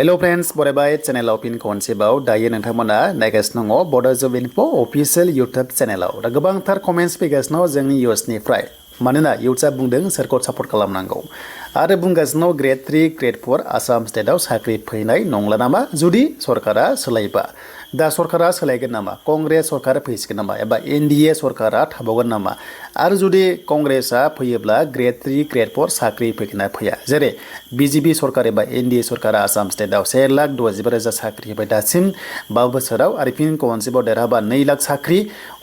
Hello friends, बरायबाय चेनेलाव फिन खनसेबाव दायो नोंथांमोना नायगासिनो दङ बड' जब इनफो अफिशियल इउट्युब चेनेलाव दा गोबांथार कमेन्ट्स फैगासिनो जोंनि इउएसनिफ्राय मानोना इउट्युबआ बुंदों सोरखौ सापर्ट खालामनांगौ आरो बुंगासिनो ग्रेड 3 ग्रेड 4 आसाम स्टेटआव साख्रि फैनाय नंला नामा जुदि सरकारा सोलायबा दा सरकारा सोलायगोन नामा कंग्रेस सरकार फैसिगोन नामा एबा एनडीए सरकारा थाबावगोन नामा आरो जुदि कंग्रेसआ फैयोब्ला ग्रेड 3 ग्रेड 4 साख्रि फैगोन ना फैया जेरै बीजेपी सरकार एबा एनडीए सरकारा आसाम स्टेटआव 1,65,000 साख्रि होबाय दासिम 5 बोसोराव आरो फिन खनसेबाव देरहाबा 2 लाख साख्रि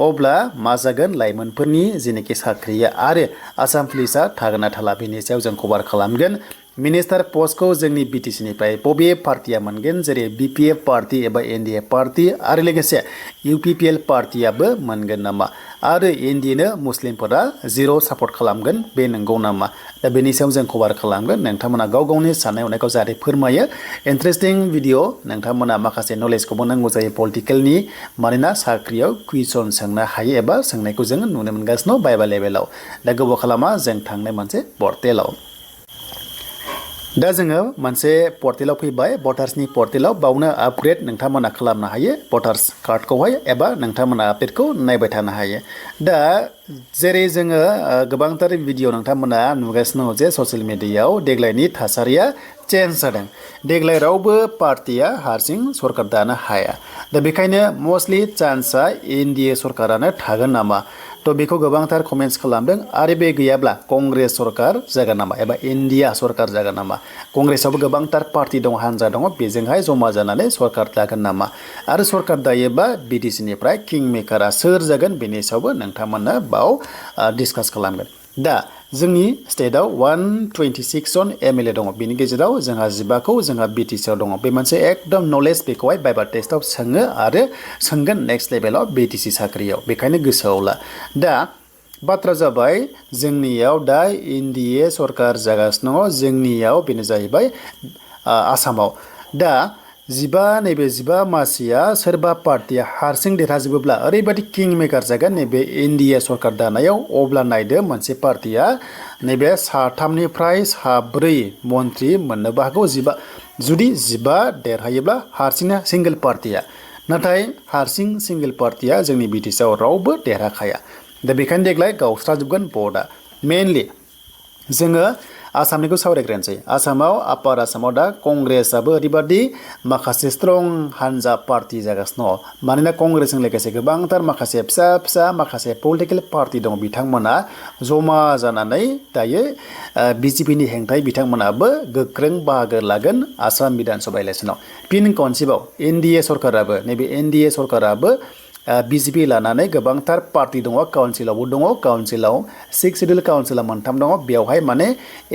अब्ला मा जागोन लाइमोनफोरनि जेनेखि साख्रिया आरो आसाम पुलिसआ थागोन ना थाला बेनि सायाव जों खबर खालामगोन मिनिस्टार पोस्टखौ जोंनि बिटिसिनिफ्राय बबे पार्टिया मोनगोन जेरै बीपीएफ पार्टी एबा एनडीए पार्टी आरो लोगोसे यूपीपीएल पार्टियाबो मोनगोन नामा आरो एनडीएनो मुस्लिमफोरा जिरो सापर्ट खालामगोन बे नंगौ नामा दा बेनि सायाव जों खबर खालामगोन नोंथांमोना गाव गावनि साननाय हनायखौ जाहाथे फोरमायो इन्टारेस्टिं भिडिअ नोंथांमोना माखासे नलेजखौबो नांगौ जायो पलिटिकेलनि मानोना साख्रियाव कुइसन सोंनो हायो एबा सोंनायखौ जों नुनो मोनगासिनो बायबा लेभेलाव दा गोबाव खालामा जों थांनाय मोनसे पर्टेलाव दा जोङो मोनसे पर्टेलाव फैबाय भटार्सनि पर्टेलाव बावनो आपग्रेड नोंथांमोना खालामनो हायो भटार्स कार्डखौहाय एबा नोंथांमोना आपडेटखौ नायबाय थानो हायो दा जेरै जोङो गोबांथार भिडिअ नोंथांमोना नुगासिनो जे ससियेल मिडियायाव देग्लायनि थासारिया चेन्ज जादों देग्लाय रावबो पार्टिया हारसिं सरकार दानो हाया दा बेखायनो मस्टलि चान्सआ एनडीए सरकारानो थागोन नामा तो बेखौ गोबांथार कमेन्ट्स खालामदों आरो बे गैयाब्ला कंग्रेस सरकार जागोन नामा एबा इन्डिया सरकार जागोन नामा कंग्रेसआवबो गोबांथार पार्टी दङ हान्जा दङ बेजोंहाय जमा जानानै सरकार लागोन नामा आरो सरकार दायोबा बिटिसिनिफ्राय किं मेकारा सोर जागोन बेनि सायावबो नोंथांमोना बाव डिसकास खालामगोन दा जोंनि स्टेटआव 126 जन एमएलए दङ बेनि गेजेराव जोंहा 15खौ जोंहा बिटिसिआव दङ बे मोनसे एकदम नलेज बेखौहाय बाइबा टेस्टआव सोङो आरो सोंगोन नेक्स्ट लेभेलाव बिटिसि साख्रियाव बेखायनो गोसोआव ला दा बाथ्रा जाबाय जोंनियाव दा एनडीए सरकार जागासिनो दङ जोंनियाव बेनो जाहैबाय आसामाव दा 15 मासिया सोरबा पार्टिया हारसिं देरहाजोबोब्ला ओरैबायदि किं मेकार जागोन नैबे एनडीए सरकार दानायाव अब्ला नायदो मोनसे पार्टिया नैबे 3निफ्राय 4 मन्त्रि मोननोबो हागौ 15 जुदि 15 देरहायोब्ला हारसिंनो सिंगल पार्टिया नाथाय हारसिं सिंगल पार्टिया जोंनि बिटिसिआव रावबो देरहाखाया दा बेखायनो देग्लाय गावस्राजोबगोन भटआ मेनलि जोङो आसामनिखौ सावरायग्रोनोसै आसामाव आपार आसामाव दा कंग्रेसआबो ओरैबादि माखासे स्ट्रं हान्जा पार्टी जागासिनो दङ मानोना कंग्रेसजों लोगोसे गोबांथार माखासे फिसा फिसा माखासे पलिटिकेल पार्टी दङ बिथांमोना जमा जानानै दायो बिजेपिनि हेंथायै बिथांमोनाबो गोख्रों बाहागो लागोन आसाम बिधान सभा इलेक्सनाव फिन खनसेबाव एनडीए सरकाराबो नैबे एनडीए सरकाराबो बीजेपी लानानै गोबांथार पार्टी दङ काउन्सिलावबो दङ काउन्सिलाव 6 सिडिउल काउन्सिला 3 दङ बेवहाय माने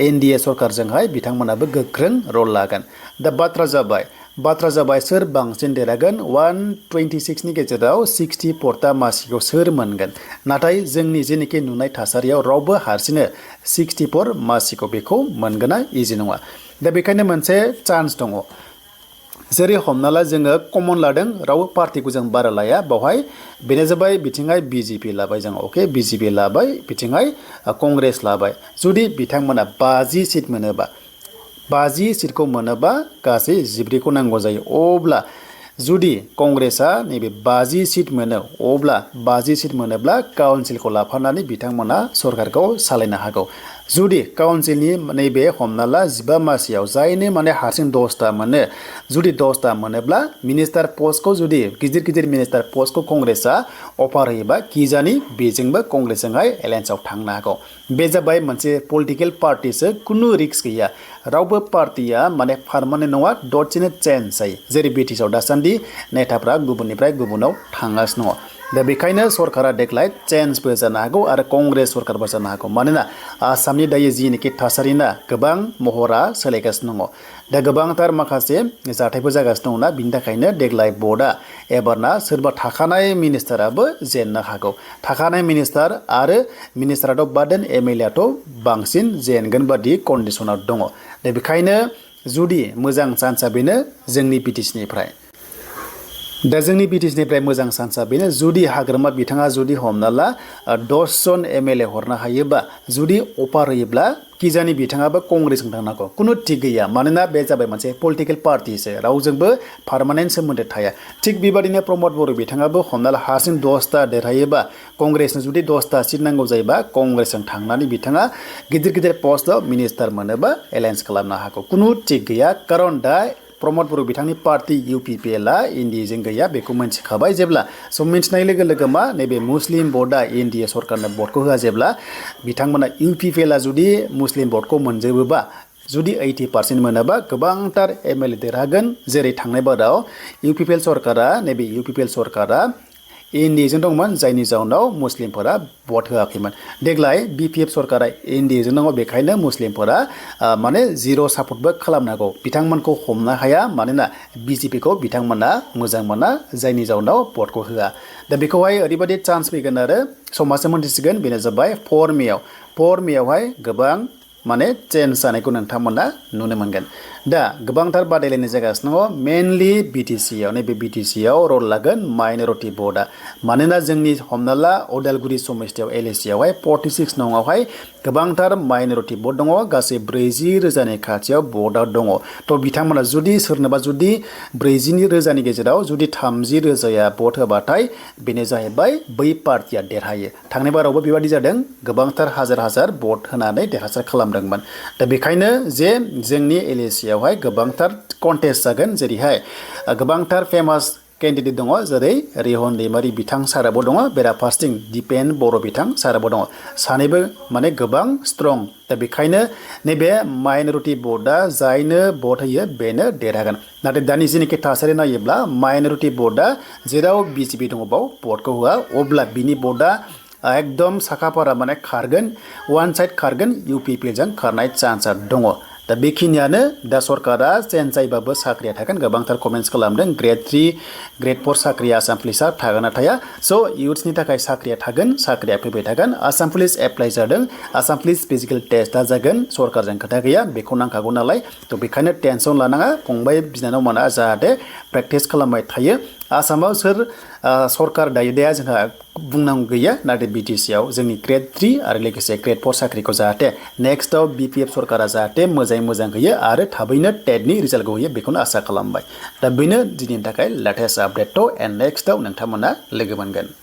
एनडीए सरकारजोंहाय बिथांमोनाबो गोख्रों रल लागोन दा बाथ्रा जाबाय सोर बांसिन देरहागोन 126 नि गेजेराव 64 मासिखौ सोर मोनगोन नाथाय जोंनि जेनेखि नुनाय थासारियाव रावबो हारसिंनो 64 मासिखौ बेखौ मोनगोना इजि नङा दा बेखायनो मोनसे चान्स दङ जेरै हमना ला जोङो कमन लादों रावबो पार्टिखौ जों बारा लाया बावहाय बेनो जाबाय बिथिंहाय बीजेपी लाबाय जों अके बीजेपी लाबाय बिथिंहाय कंग्रेस लाबाय जुदि बिथांमोना 50 सिट मोनोबा 50 सिटखौ मोनोबा गासै 14खौ नांगौ जायो अब्ला जुदि कंग्रेसआ नैबे 50 सिट मोनो अब्ला 50 सिट मोनोब्ला काउन्सिलखौ लाफानानै बिथांमोना सरकारखौ सालायनो हागौ जुदि काउन्सिलनि नैबे हमना ला 15 मासियाव जायनो माने हारसिं 10टा मोनो जुदि 10टा मोनोब्ला मिनिस्टार पोस्टखौ जुदि गिदिर मिनिस्टार पोस्टखौ कंग्रेसआ अफार होयोबा किजानि बेजोंबो कंग्रेसजोंहाय एलायन्सआव थांनो हागौ बे जाबाय मोनसे पलिटिकेल पार्टिसो कुनु रिस्क गैया रावबो पार्टिया माने पार्मानेन्ट नङा दसेनो चेन्ज जायो जेरै बिटिसिआव दासान्दि नेताफ्रा गुबुननिफ्राय गुबुनाव थांगासिनो दङ दा बेखायनो सरकारा देग्लाय चेन्जबो जानो हागौ आरो कंग्रेस सरकारबो जानो हागौ मानोना आसामनि दायो जिनिखि थासारिना गोबां महरा सोलायगासिनो दङ दा गोबांथार माखासे जाथायफोर जागासिनो दंना बिनि थाखायनो देग्लाय भटआ एबारना सोरबा थाखानाय मिनिस्टाराबो जेननो हागौ थाखानाय मिनिस्टार आरो मिनिस्टाराथ' बादेन एमएलएआथ' बांसिन जेनगोन बादि कन्डिसनाव दङ दा बेखायनो जुदि मोजां चान्सआ बेनो जोंनि बिटिसिनिफ्राय दा जोंनि बिटिसिनिफ्राय मोजां सान्सआ बेनो जुदि हाग्रामा बिथाङा जुदि हमना ला 10 जन एमएलए हरनो हायोबा जुदि अफार होयोब्ला किजानि बिथाङाबो कंग्रेसजों थांनांगौ कुनु थिग गैया मानोना बे जाबाय मोनसे पलिटिकेल पार्टिसो रावजोंबो पार्मानेन्ट सोमोन्दो थाया थिग बेबादिनो प्रमद बर' बिथाङाबो हमना ला हारसिं 10ता देरहायोबा कंग्रेसनो जुदि 10ता सिट नांगौ जायोबा कंग्रेसजों थांनानै बिथाङा गिदिर गिदिर पस्टआव मिनिस्टार मोनोबा एलायन्स खालामनो हागौ कुनु थिग गैया खारन दा प्रमद बर' बिथांनि पार्टी UPPL आ एनडिएजों गैया बेखौ मिन्थिखाबाय जेब्ला स' मिन्थिनाय लोगो लोगो मा नैबे मुस्लिम भटआ एनडिए सरकारनो भटखौ होआ जेब्ला बिथांमोना UPPL आ जुदि मुस्लिम भटखौ मोनजोबोबा जुदि 80% मोनाबा गोबांथार एमएलए देरहागोन जेरै थांनाय बाराव UPPL सरकारा नैबे UPPL सरकारा एनडिएजों दंमोन जायनि जाउनाव मुस्लिमफोरा भट होआखैमोन देग्लाय BPF सरकारा एनडिएजों दङ बेखायनो मुस्लिमफोरा माने जिर' सापर्टबो खालामनांगौ बिथांमोनखौ हमनो हाया मानोना BJP खौ बिथांमोना मोजां मोना जायनि जाउनाव भटखौ होआ दा बेखौहाय ओरैबायदि चान्स फैगोन आरो समाजआ मोनथिसिगोन बेनो जाबाय 4 मेआवहाय गोबां माने चेन्ज जानायखौ नोंथांमोना नुनो मोनगोन दा गोबांथार बादायलायनाय जागासिनो दङ मेनलि BTC आव नैबे BTC आव रल लागोन माइनरिटि भटआ मानोना जोंनि हमना ला उदालगुरि समस्तियाव LAC आवहाय 46 नङावहाय गोबांथार माइनरिटि भट दङ गासै 40,000नि खाथियाव भटआ दङ थ' बिथांमोना जुदि सोरनोबा जुदि 40,000नि गेजेराव जुदि 30,000या भट होबाथाय बेनो जाहैबाय बै पार्टिया देरहायो थांनाय बारावबो बेबादि जादों गोबांथार हाजार भट होनानै देरहासार खालामदोंमोन दा बेखायनो जे जोंनि LAC आवहाय गोबांथार कन्टेस्ट जागोन जेरैहाय गोबांथार फेमास केन्डिडेट दङ जेरै रिहन दैमारि बिथां साराबो दङ बेराफारसेथिं दिपेन बर' बिथां साराबो दङ सानैबो माने गोबां स्ट्रं दा बेखायनो नैबे माइनरिटि भटआ जायनो भट होयो बेनो देरहागोन नाथाय दानि जेनाखि थासारि नायोब्ला माइनरिटि भटआ जेराव BJP दङ बाव भटखौ होआ अब्ला बिनि भटआ एकदम साखाफारा माने खारगोन वान साइड खारगोन UPPL जों खारनाय चान्सआ दङ दा बेखिनियानो दा सरकारा चेन्ज जायोबाबो साख्रिया थागोन गोबांथार कमेन्ट्स खालामदों ग्रेड 3 ग्रेड 4 साख्रि आसाम पुलिसा थागोन ना थाया स' इयुथ्सनि थाखाय साख्रिया थागोन साख्रिया फैबाय थागोन आसाम पुलिस एप्लाइ जादों आसाम पुलिस फिजिकेल टेस्टआ जागोन सरकारजों खोथा गैया बेखौ नांखागौ नालाय थ' बेखायनो टेनसन लानाङा फंबाय बिनानावमोना जाहाथे प्रेक्टिस खालामबाय थायो आसामाव सोर सरकार दायो जोंहा बुंनांगौ गैया नाथाय BTC आव जोंनि ग्रेड 3 आरो लोगोसे ग्रेड 4 साख्रिखौ जाहाथे नेक्स्टआव BPF सरकारा जाहाथे मोजां होयो आरो थाबैनो टेटनि रिजाल्टखौ होयो बेखौनो आसा खालामबाय दा बेनो दिनैनि थाखाय लेटेस्ट आपडेट एन्ड नेक्स्टआव नोंथांमोना लोगो मोनगोन